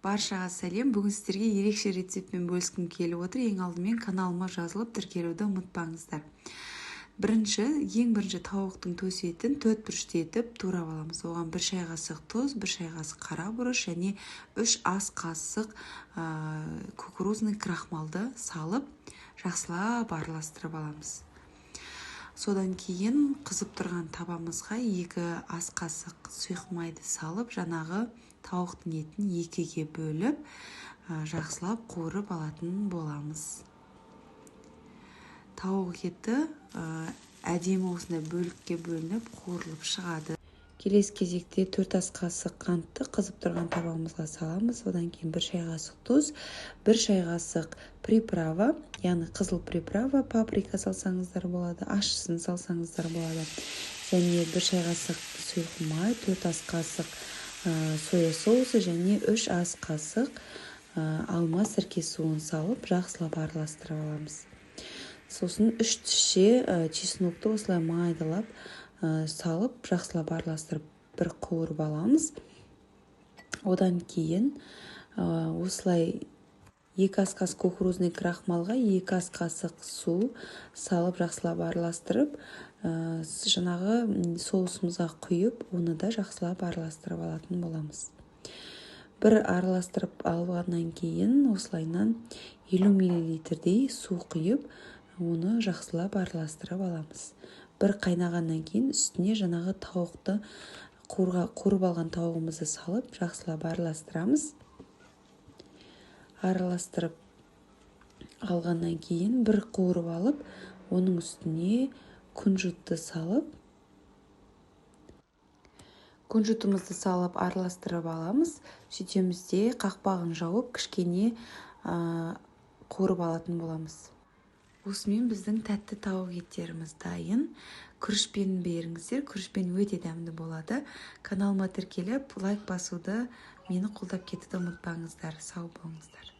Баршаға сәлем! Бүгін сіздерге ерекше рецептпен бөліскім келіп отыр. Ең алдымен каналыма жазылып, тіркелуді ұмытпаңыздар. Ең бірінші тауықтың төс етін төрт бұрышты етіп турап аламыз. Оған 1 шай қасық тұз, 1 шай қасық қара бұрыш және 3 ас қасық кукурузный крахмалды салып, жақсылап араластырып аламыз. Содан кейін қызып тұрған табамызға 2 ас қасық сұйық майды салып, жаңағы тауықтың етін екіге бөліп, жақсылап қуырып алатын боламыз. Тауық еті әдемі осындай бөлікке бөлініп, қуырылып шығады. Келесі кезекте 4 ас қасық қантты қызып тұрған табамызға саламыз. Одан кейін 1 шай қасық тұз, 1 шай қасық приправа, яғни қызыл приправа, паприка салсаңыздар болады, ащысын салсаңыздар болады, және 1 шай қасық сұйық май, 4 ас қасық соя соусы және 3 ас қасық алма сірке суын салып, жақсылап араластырып аламыз. Сосын 3 тісше чеснокты осылай майдалап салып, жақсылап араластырып, бір қуырып аламыз. Одан кейін осылай 2 ас қасық кукурузный крахмалға 2 ас қасық су салып, жақсылап араластырып, жаңағы соусымызға құйып, оны да жақсылап араластырып алатын боламыз. Бір араластырып алғаннан кейін осылайынан 50 миллилитрдей су құйып, оны жақсылап араластырып аламыз. Бір қайнағаннан кейін үстіне жаңағы тауықты қуырып алған тауығымызды салып, жақсылап араластырамыз. Араластырып алғаннан кейін бір қуырып алып, оның үстіне күнжітті салып, күнжітімізді салып, араластырып аламыз. Сөйтеміз де, қақпағын жауып, кішкене қуырып алатын боламыз. Осымен біздің тәтті тауық еттеріміз дайын. Күрішпен беріңіздер, күрішпен өте дәмді болады. Каналыма тіркеліп, лайк басуды, мені қолдап кетуді ұмытпаңыздар. Сау болыңыздар!